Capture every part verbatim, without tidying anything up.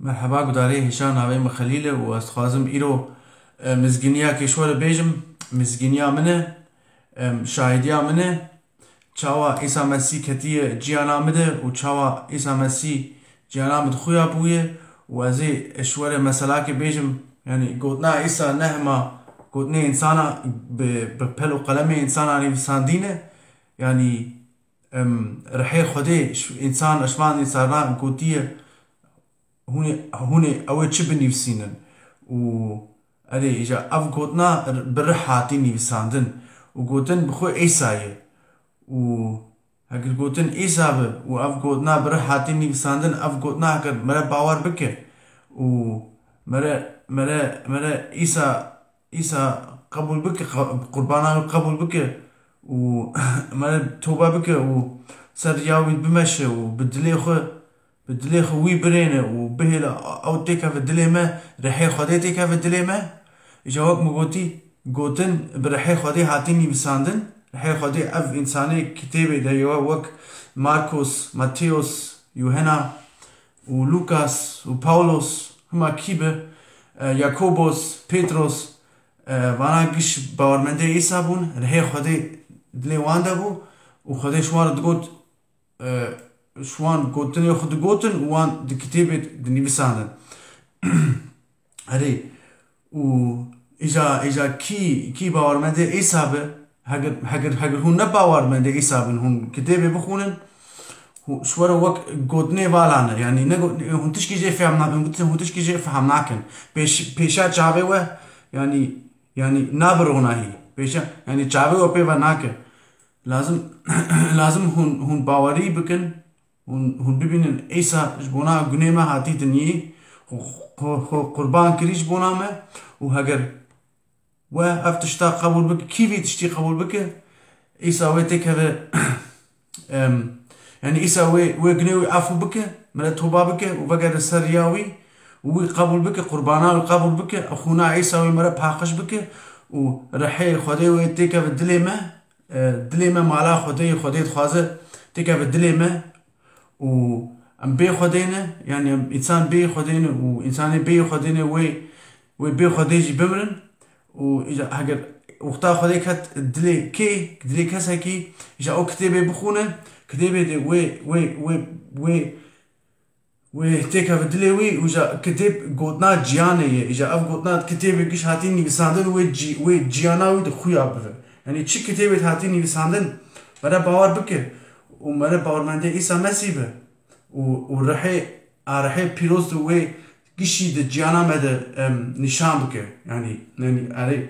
Merheba gudarê hêşa, navê min Xelîl e û ez dixwazim îro, e, mizgîniyakê ji we re bêjim. Mizgîniya min e, em, şahidiya min e. Çawa Îsa Mesîh ketiye ciyana min de û çawa Îsa Mesîh ciyana min de xuya bûye û ez ê ji we re meselakê bêjim. Yanî gotina Îsa ne hema gotinê însana bi, bi pel û qelemê însana nivîsandî ne. Yanî, em, rihê Xwedê ji însan, ji van însana gotiye, hûn ê, hûn ê ew ê çi binivîsînin? Û erê, îja ev gotina bi rih hatî nivîsandin û gotin bi xwe Îsa ye. Û heger gotin Îsa bi û ev gotina bi rih hatî nivîsandin, ev gotina heger mere bawer bike û mere, mere, mere Îsa, Îsa qebûl bike, qa-, qurbana wî qebûl bike û mere tobe bike û ser riya wî bimeşe û bi dilê xwe, bi dilê xwe wî birêne û bihêle ew têkeve dilê me, rihê Xwedê têkeve dilê me. Îja wek min gotî, gotin bi rihê Xwedê hatî nivîsandin. Rihê Xwedê ev însanê kitêbê de ye, wek Markos, Mateos, Yuhena û Lukas û Pawlos, hima kî be, e, Yakobos, Petros, e, vana giş bawermendê Îsa bûn, rihê Xwedê dilê wan de bû û Xwedê ji wan re digot, e, ji wan gotinê xwe digotin û wan di kitêbê dinivîsandin. Erê, û îja, îja kî, kî bawermendê Îsa be, heger, heger, heger hûn ne bawermendê Îsa bin, hûn kitêbê bixwînin, hû-, ji we re wek gotinê vala ne. Yanî ne got-, hûn tişkî jê fehm na-, hûn, hûn tişkî jê fehm nakin. Pêş-, pêşa çavê we, yanî, yanî nabe ronahî. Pêşa, yanî çavê we pê ve nake. Lazim, lazim hûn, hûn bawerî bikin, hûn, hûn bibînin Îsa ji bona gunê me hatî dinyê, xwe, xwe, xwe qurban kirî ji bona me û heger we ev tişta qebûl bike, kî vî tiştî qebûl bike, Îsa wê têkeve, em, yanî Îsa wê, wê gunê wî efû bike, mere toba bike û vegere ser riya wî û wî qebûl bike, qurbana wî qebûl bike, xûna Îsa wê mere paqij bike û rihê Xwedê wê têkeve dilê me, e, dilê me mala Xwedê ye, Xwedê dixwaze têkeve dilê me û em bê Xwedê ne, yanî em însan bê Xwedê ne û însanê bê Xwedê ne wê, wê bê Xwedê jî bimirin û îja heger wexta Xwedê ket dilê kê, dilê kesekî, îja ew kitêbê bixwîne, kitêbê de wê, wê, wê, wê wê têkeve dilê wî û ja kitêb gotina ciyanê ye. Îja ev gotina kitêbê giş hatî nivîsandin wê cî-, wê ciyana wî di xuya bive. Yanî çi kitêbê hatî nivîsandin, mere bawer bike û mere bawermendê Îsa Mesîh be û, û rihê, a rihê pîroz di wê gişî di ciyana me de, em, nîşan bike. Yanî, yanî erê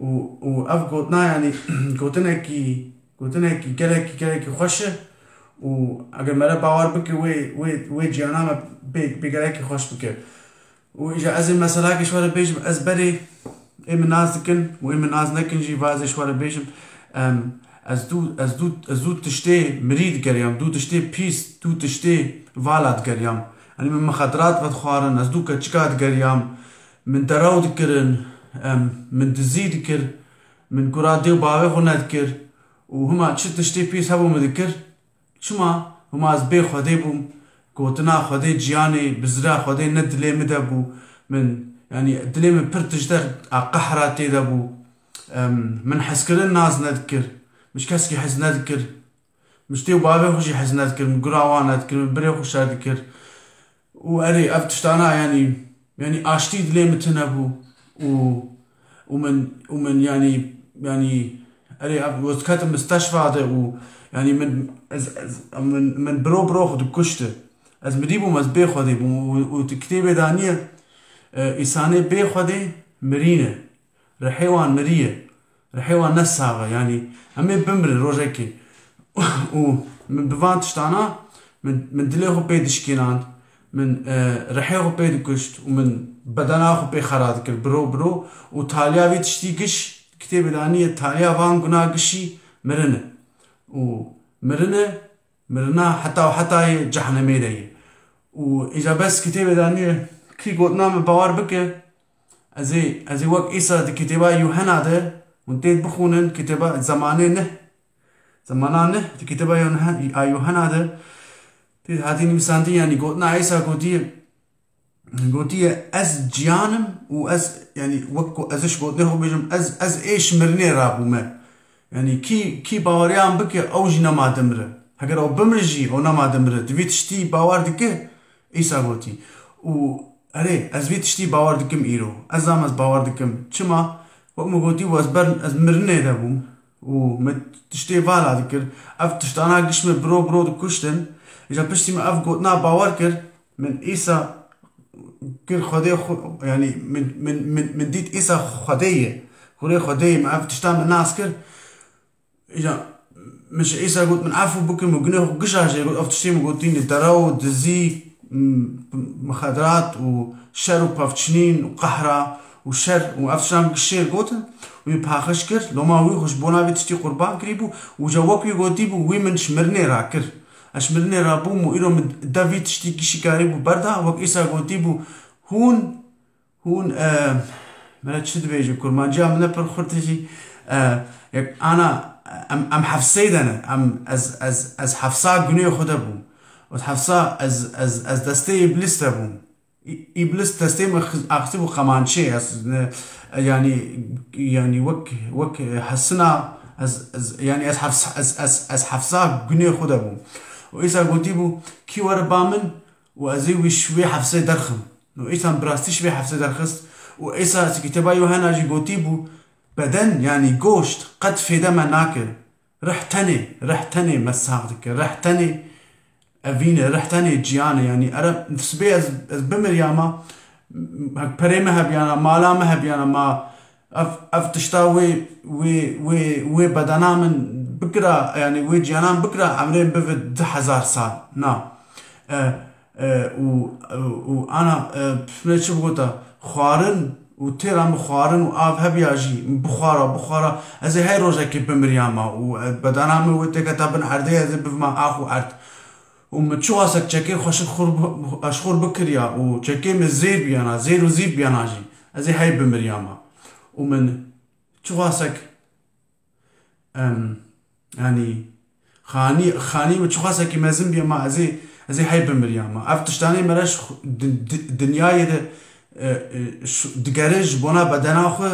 û, û ev gotina, yanî gotinekî Gotinekî gelekî, gelekî xweş e û eger mere bawer bike wê, wê, wê ciyana me bê, bê gelekî xweş bike. Û îja ez ê meselakê ji we re bêjim, ez berê ê min nas dikin û ê min nas nekin jî, va ez ê ji we re bêjim. Em, ez dû, ez dû, ez dû tiştê mirî digeriyam, dû tiştê pîs, dû tiştê vala digeriyam. Yanî min mixadirat vedixwarin, ez dû keçika digeriyam, min derew dikirin, em, min dizî dikir. Min gura dê û bavê xwe nedikir û hima çi tiştê pîs hebû min dikir. Çima? Hima ez bê Xwedê bûm. Gotina Xwedê ciyanê, bizira Xwedê ne dilê min de bû. Min, yanî dilê min pir tiştek a qehra tê de bû. Em, min hezkirin nas nedikir. Min ji keskî hez nedikir. Min ji dê û bavê xwe jî hez nedikir. Min gura wan nedikir. Min birê xwe şer dikir. Û erê, ev tiştana, yanî, yanî aştî dilê min tune bû û, û min, û min, yanî, yanî, erê, ev, ez diketim misteşfa de û, yanî, min, ez, ez, min, min biro biro xwe dikuşti. Ez mirî bûm, ez bê Xwedê bûm û, û di kitêbê de niye, e, însanê bê Xwedê mirî ne. Rihê wan miriye. Rihê wan ne sax e. Yanî em ê bimirin rojekê. Û min bi van tiştana min, min dilê xwe pê dişkînand. Min, e, rihê xwe pê dikuşt û min bedena xwe pê xera dikir. Biro biro. Û taliya vî tiştî giş kitêbê de niye, taliya van guna gişî mirin e. Û mirin e, mirina heta û hetayê cehennemê de ye. Û îca bes kitêbê de niye, kî gotina min bawer bike, Ez ê, ez ê wek Îsa di kitêba Yuhena de, hûn tê bixwînin, kitêba Zemanê neh, Zemana neh, di kitêba Yuhe-, a Yuhena de, tê hatî nivîsandin, yanî gotina Îsa gotiye, gotiye, ez ciyan im û ez, yanî wek ku ez ji gotinê xwe bêjim, ez, ez ê ji mirinê rabûme. Yanî kî, kî baweriyan bike, ew jî nema dimire. Heger ew bimire jî, ew nema dimire. Di vî tiştî bawer dike, Îsa gotî. Û erê, ez vî tiştî bawer dikim îro. Ez zam ez bawer dikim. Çima? Wek min gotî, ez ber, ez mirinê de bûm. Û min tiştê vala dikir. Ev tiştana giş min biro biro dikuştin. Îja piştî min ev gotina bawer kir. Min Îsa kir Xwedê xwe, yanî min, min, min, min dît Îsa Xwedê ye. Kurê Xwedê ye, min ev tişta min nas kir. Îja min ji Îsa got, min efû bikin, min gunê xwe gişa jê got, ev tiştê min gotî ne, dera û dizî, m-, mixedrat û şer û pevçinîn û qehra û şer û ev tiştan giş jê gotin. Wî paqij kir, loma wî xwe ji bona vî tiştî qurban kirî bû û ja wek wî gotî bû, wî min ji mirinê rakir. Ez ji mirinê rabûm û îro min de vî tiştî gişî karî bû berda, wek Îsa gotî bû, hûn, hûn, e, mere çi dibêje, kurmanciya min ne pir xurt e jî, e, yek ana, em, em hefsê de ne, em, ez, ez, ez hefsa gunê xwe de bûm. Ez hefsa, ez, ez, ez destê îblîs de bûm. Î-, îblis destê min xiz-, axistibû qemançê, ez ne, yanî, yanî wek, wek hesina, ez, ez, yanî ez hefs-, ez, ez, ez hefsa gunê xwe de bûm. Û Îsa gotîbû, kî were ba min û ez ê wî ji wê hefsê derxim. Û Îsa bi rastî ji wê hefsê derxist. Û Îsa ji kitêba Yohana jî gotîbû, beden, yanî goşt, qet fêde me nake. Rih tenê, rih tenê me sax dike. Rih tenê evîn e, rih tenê ciyan e. Yanî ere sibê ez, ez bimiriyama, perê me hebiyana, mala me hebiyana, ma ev, ev tişta wê, wê, wê, wê bedena min bikira, yanî wê ciyana min bikira, emrê min bive du hezar sal. Na. E, e, û, û, û ana, e, ne çi bigota, xwarin û têra min xwarin û av hebiya jî, min bixwara, bixwara, ez ê hey rojekê bimiriyama û, e, bedena min wê têketa bin erdê, ez ê bivima ax û erd. Û min çiwasek çekê xwe ji xwe bi-, ji xwe bikiriya û çekê min zêr biyana, zêr û zîv biyana jî, ez ê hey bimiriyama. Û min çiwasek Em, yanî, xanî, xanî min çiqasekî mezin bîye ma ez ê, ez ê hey bimiriyama. Ev tiştanê mere ji xu-, di-, di-, dinyayê de, e, e, şu-, digere ji bona bedena xwe,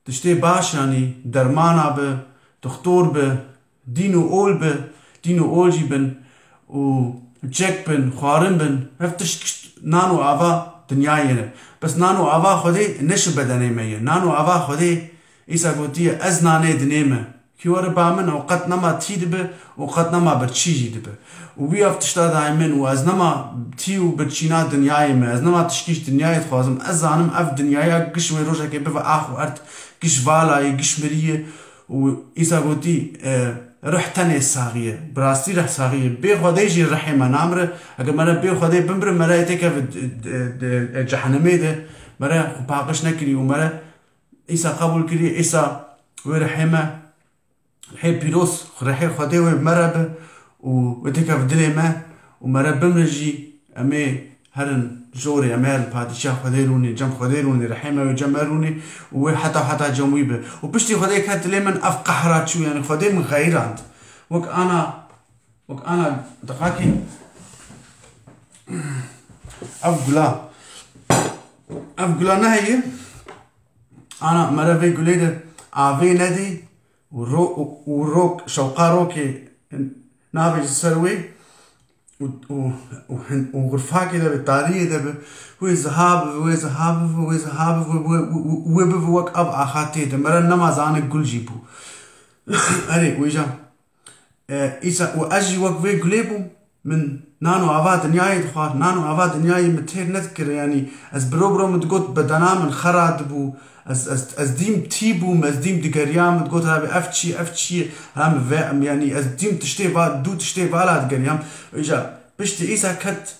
tiştê baş, yanî dermana bi, dixtor bi, dîn û ol bi, dîn û ol jî bin û çek bin, xwarin bin, ev tişt kişt nan û ava dinyayê ne. Bes nan û ava Xwedê ne ji bedenê me ye. Nan û ava Xwedê Îsa gotiye, ez nanê dinê me. Kî were ba min, ew qet nema tî dibe û qet nema birçî jî dibe. Û wî ev tişta dayê min û ez nema tî û birçîna dinyayê me, ez nema tişkî ji dinyayê dixwazim. Ez zanim ev dinyaya giş wê rojekê bive ax û erd, giş vala ye, giş mirî ye. Û Îsa gotî, e, rih tenê saxî ye. Bi rastî rih saxî ye. Bê Xwedê jî rihê me namire. Eger mere bê Xwedê bimire, mere yê têkeve d-, d-, d-, cehennemê de. Mere xwe paqij nekirî û mere Îsa qebûl kirî, Îsa wê rihê me, rihê pîroz, rihê Xwedê wê bi me re be û wê têkeve dilê me û mere bimre jî, em ê herin jorê, em ê herin padîşa Xwedê rûnê, cem Xwedê rûnê, rihê me wê cem me rûnê û wê heta heta cem wî be. Û piştî Xwedê ket dilê min, ev qehra çû, yanî Xwedê min xeyirand. Wek ana Wek ana deqakê ev gula, ev gula neheye, ana mere vê gulê de avê nedê û ro-, û, û rok, şewqa rokê navê ji ser wê û, û, û hin-, û xurfakê de bi, tariyê de bi, wê ziha bibe, wê ziha bibe, wê ziha bibe, wê, wê, wê, wê bibe wek ev axa tê de. Mere nema zanik gul jî bû. Erê, wêja. E, îsa, û ez jî wek vê gulê bûm, min nan û ava dinyayê dixwar, nan û ava dinyayê min têr nedikir, yanî ez biro biro min digot, bedena min xera dibû, ez, ez, ez dîm tî bûm, ez dîm digeriyam, min digot, "Rabî, ev çi ye, ev çi ye?" Hela min ve, yanî ez dîm tiştê va-, dû tiştê vala digeriyam. Îja piştî îsa ket,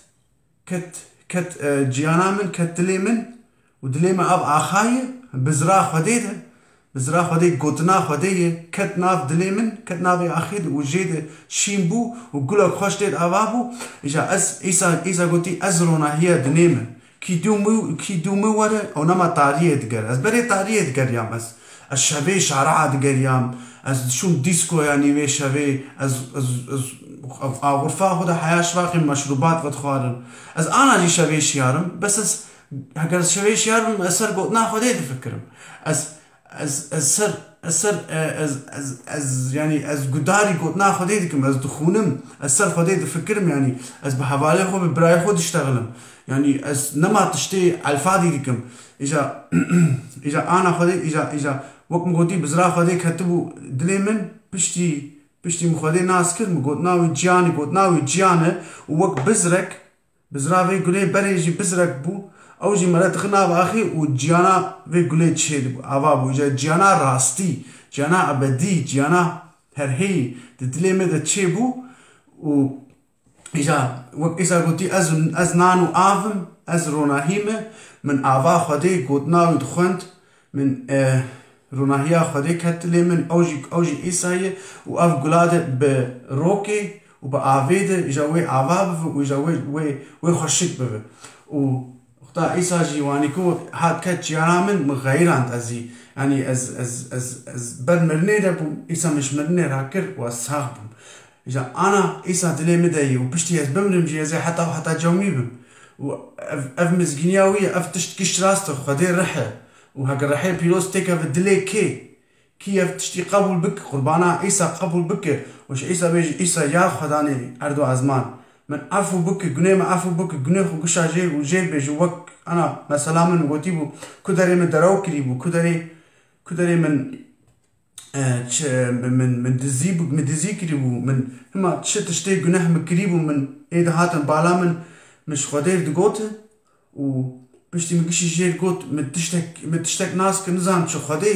ket, ket, e, ciyana min, ket dilê min û dilê min ev axa ye, bizra Xwedê de, bizra Xwedê, gotina Xwedê ye, ket nav dilê min, ket navê axê de û jê de şîn bû û gulek xweş lê ava bû. Îja ez, îsa, îsa gotî, ez ronahiya dinê me. Kî dû min, kî dû min were, ew nema tariyê diger. Ez berê tariyê digeriyam ez. Ez şevê şaraa digeriyam. Ez diçûm dîskoya nîvê şevê. Ez, ez, ez Ev a xurfa xwe de heya şivaqê meşrûbat vedixwarin. Ez ana jî şevê şiyar im, bes ez, heger ez şevê şiyar bim, ez ser gotina Xwedê difikirim. Ez, ez, ez ser, ez ser, e, ez, ez, ez, yanî ez gudarî gotina Xwedê dikim, ez dixwînim, ez ser Xwedê difikirim, yanî ez bi hevalê xwe, bi birayê xwe diştexilim. Yanî ez nema tiştê elfadî dikim. Îja, îja ana Xwedê, îja, îja wek min gotî, bizra Xwedê ketibû dilê min, piştî, piştî min Xwedê nas kir, min gotina wî ciyanî, gotina wî ciyan e û wek bizrek, bizra vê gulê berê jî bizrek bû, ew jî mere dixin nav axê û ciyana vê gulê çê dibû, ava bû. Îja ciyana rastî, ciyana ebedî, ciyana herheyî di dilê me de çê bû û Îja, wek Îsa gotî, ez, ez nan û av im, ez ronahî me, min ava Xwedê gotina wî dixwend, min, e, ronahiya Xwedê ket dilê min, ew jî, ew jî Îsa ye û ev gula de bi rokê û bi avê de, îja wê ava bibe û îja wê, wê, wê xweşik bibe. Û wexta Îsa jî wanî ku hat ket ciyana min, min xeyirand ez jî. Yanî ez, ez, ez, ez ber mirinê de bûm, Îsa min ji mirinê rakir û ez sax bûm. Îja ana Îsa dilê min de ye û piştî ez bimrim jî ez ê heta û heta cewmî bim. Û ev, ev mizgîniya wî ye, ev tişt giş rast e, Xwedê rih e. Û heger rihê pîroz têkeve dilê kê, kî ev tiştî qebûl bike, qurbana Îsa qebûl bike û ji Îsa bêje, Îsa ya Xwedanê erd û ezman, min efû bike, gunê min efû bike, gunê xwe gişa jê û jê bêje, wek ana mesela min gotî bû, ku derê min derew kirî bû, ku derê, ku derê min e, çi, min, min, min dizî bû, min dizî kirîbû, min hima çi tiştê guneh min kirîbû, min ê dihatin bala min, min ji Xwedê digotin û piştî min gişî jê got, min tiştek, min tiştek nas kir, nizanim çi Xwedê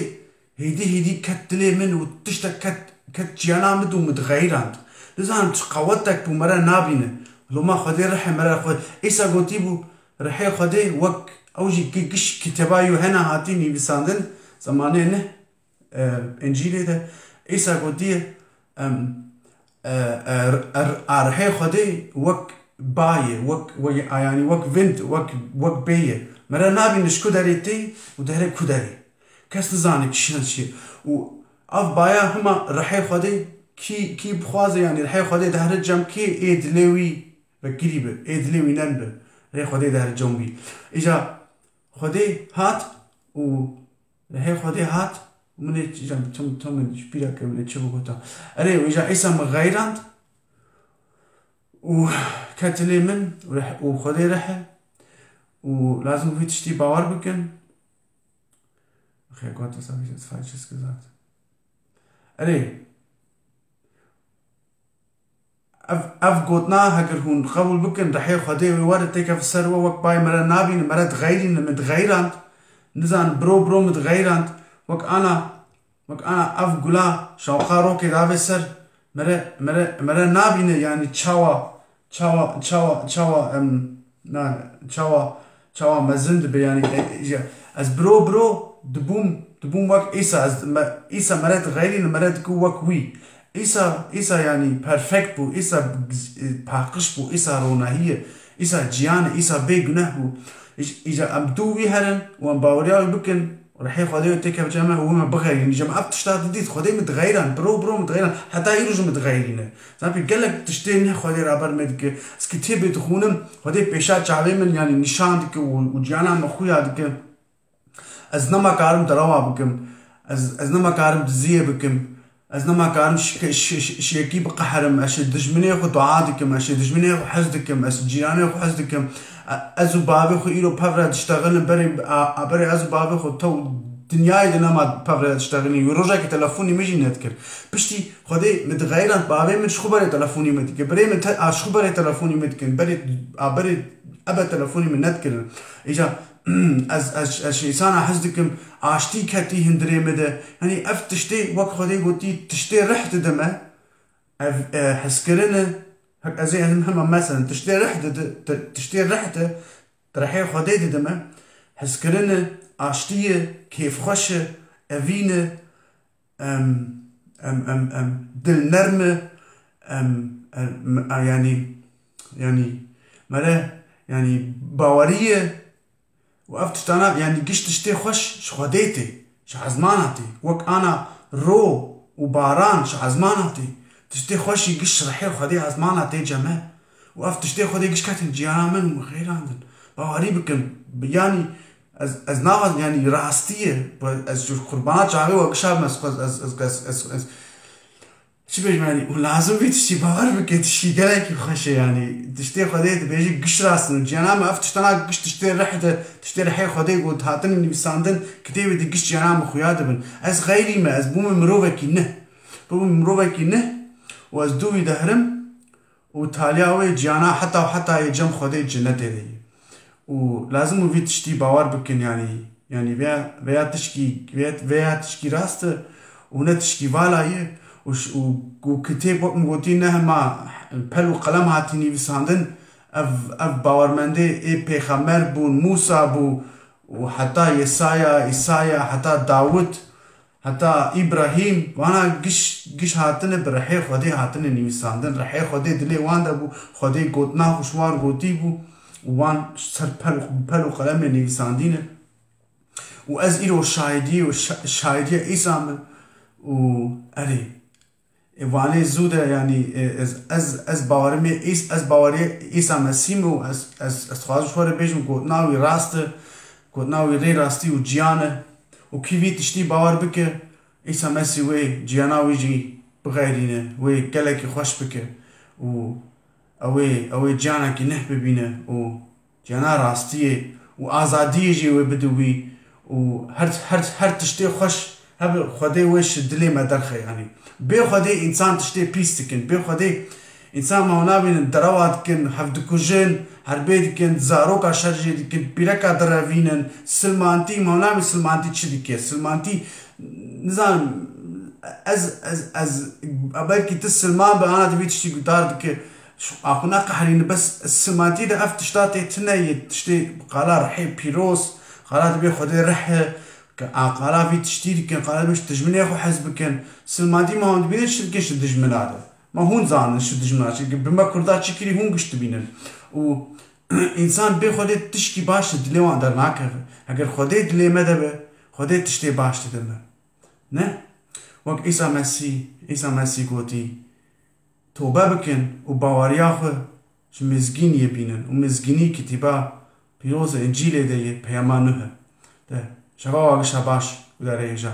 hêdî hêdî ket dilê min û tiştek ket, ket ciyana min û min dixeyirand. Nizanim çi qewetek bû, me re nabîne. Loma Xwedê rihê me re xwe, Îsa gotî bû, rihê Xwedê wek ew jî ki giş kitêba Yuhena hatî nivîsandin, zemanê neh, e, Încîlê de Îsa gotiye, em, e, e, er, a rihê Xwedê wek bayê, wek, wek, a, yanî wek vind, wek, wek bêye. Me re nabîne ji ku derê tê û dihere ku derê. Kes nizane kişan çi. Û ev baya hima rihê Xwedê kî, kî bixwaze, yanî rihê Xwedê dihere cem kê ê dilê wî vekirî bi, ê dilê wî nen bi. Rihê Xwedê dihere cem wî. Îja Xwedê hat û Rihê Xwedê hat û min ê, îja, tim, tim min ji bîra kir, min ê çi bigota. Erê, û îja Îsa min xeyrand û ket dilê min û rih, û Xwedê rih e û lazim vî tiştî bawer bikin. Xêr got, ez, ez, ez, ez, ez, ez, Erê, Ev, ev gotina, heger hûn qebûl bikin, rihê Xwedê wê were têkeve ser we, wek bayê me re nabîne, me re dixeyrîne, min dixeyrand. Nizan biro biro min dixeyrand. Wek ana, wek ana ev gula şawqa rokê davê ser, me re, me re, me re nabîne, yanî çawa, çawa, çawa, çawa, em, na, çawa, çawa mezin dibe, yanî, e, e, ez biro biro dibûm, dibûm wek Îsa, ez, me, Îsa me re dixeyrîne, me re dike wek wî. Îsa, Îsa yanî perfekt bû, Îsa, e, paqij bû, Îsa ronahî ye, Îsa ciyan e, Îsa bê guneh bû. Îj-, îja em dû wî herin û em baweriya wî bikin, rihê Xwedê wê têkeve cem me û wê me bixeyrîne. Îja me ev tişta didît, Xwedê min dixeyran, biro biro min dixeyran, heta îro jî min dixeyrîne. Zanî gelek tiştê ne Xwedê raber me dike. Ez kitêbê dixwînim, Xwedê pêşa çavê min, yanî nîşan dike û, û ciyana me xuya dike. Ez nema karim derewa bikim. Ez, ez nema karim diziyê bikim. Ez nema karim şi-, şi-, şi-, şiyekî biqeherim. Ez ji dijminê xwe dua dikim. Ez ji dijminê xwe hez dikim. Ez ji cîranê xwe hez dikim. E, ez û bavê xwe îro pev re diştexilin. Berê, a, a, berê ez û bavê xwe tew dinyayê de nema pev re diştexilin. Wî rojekê telefonî min jî nedikir. Piştî Xwedê min dixeyran, bavê min ji xwe berê telefonî min dike. Birê min te-, a, ji xwe berê telefonî min dikin. Berê, a, berê ebe telefonî min nedikirin. Îca ez, ez, ez ji însana hez dikim, aştî ketî hundirê me de. Yanî ev tiştê, wek Xwedê gotî, tiştê rih dide me. Ev, e, hezkirin e, hek ez ê him-, hema meselen, tiştê rih dide, ti-, tiştê rih de, rihê Xwedê dide me. Hezkirin e, aştî ye, kêfxweş e, evîn e, em, em, em, em, dilnerm e, em, em, em, yanî, yanî, mere, yanî, bawerî ye. Û ev tiştana, yanî giş tiştê xweş ji Xwedê tê, ji ezmana tê. Wek ana ro û baran ji ezmana tê. Tiştê xweş jî giş rihê Xwedê ezmana tê cem me. Û ev tiştê Xwedê giş ketin ciyana min û xeyrandin. Bawerî bikin. Yanî ez, ez naxwazim, yanî rastî ye. Bu ez ji qurbana çavê we gişa me, ez, ez, ez, ez, ez, ez, çi bêjim yanî? Û lazim vî tiştî bawer bike, tiştî gelekî xweş e yanî. Tiştê Xwedê dibêje giş rast in û ciyana me ev tiştana giş tiştê rih de, tiştê rihê Xwedê got hatine nivîsandin, kitêbê de giş ciyana me xuya dibin. Ez xeyrî me, ez bûme mirovekî neh. Bûme mirovekî neh û ez dû wî de herim û taliya wê ciyana heta û heta yê cem Xwedê cenetê de ye. Û lazim û vî tiştî bawer bikin, yanî, yanî vêya, vêya tişkî, vêya, vêya tişkî rast e û ne tişkî vala ye û ş-, û, û kitêb wek min gotî ne hema pel û qelem hatî nivîsandin, ev, ev bawermendê ê pêxember bûn, Mûsa bû û heta Yesaya, Îsaya, heta Dawid, heta Îbrahîm, vana giş, giş hatine bi rihê Xwedê hatine nivîsandin. Rihê Xwedê dilê wan de bû, Xwedê gotina xwe ji wan gotî bû û wan ser pel, pel û qelemê nivîsandîne. Û ez îro şahidî û şa-, şahidîya Îsa me û erê, ê vanê zû de, yanî, ê, ez, ez, ez bawerimê Îs-, ez bawerê Îsa Mesîh me û ez, ez, ez dixwazim ji xwe re bêjim, gotina wî rast e, gotina wî rê rastî û ciyan e û kî vî tiştî bawer bike, Îsa Mesîh wê ciyana wî jî bixeyrîne, wê gelekî xweş bike û ew ê, ew ê ciyanekî neh bibîne û ciyana rastiyê û azadiyê jî wê bide wî û her, her, her tiştê xweş hebe Xwedê wê ji dilê me derxe yanî. Bê Xwedê însan tiştê pîs dikin. Bê Xwedê însan me nabînin derewa dikin, hev dikujin, herbê dikin, zaroka şer jê dikin, pîreka direvînin, silmantî, me nabî silmantî çi dike? Silmantî, nizanim, ez, ez, ez, belkî tu silman be, ana divî tiştî guhdar dike. Şu, a xwe neqeherîne, bes silmantî de ev tişta tê tune ye, tiştê qala rihê pîroz, qala dibê Xwedê rih e, ke a qala vî tiştî dikin, qala dibê ji dijminê xwe hez bikin. Silmantî me hûn dibînin çi dikin ji dijmina de. Me hûn zanin ji dijmina, çi bi me Kurda çi kirî hûn giş dibînin. Û însan bê Xwedê tişkî baş ji dilê wan dernakeve. Heger Xwedê dilê me de be, Xwedê tiştê baş dide me. Ne? Wek Îsa Mesîh, Îsa Mesîh gotî, tobe bikin û baweriya xwe ji mizgîniyê bînin û mizgînî kitîba pîroz e, Încîlê de ye, peyama Nuh e. De, şeva we gişa baş û derêja.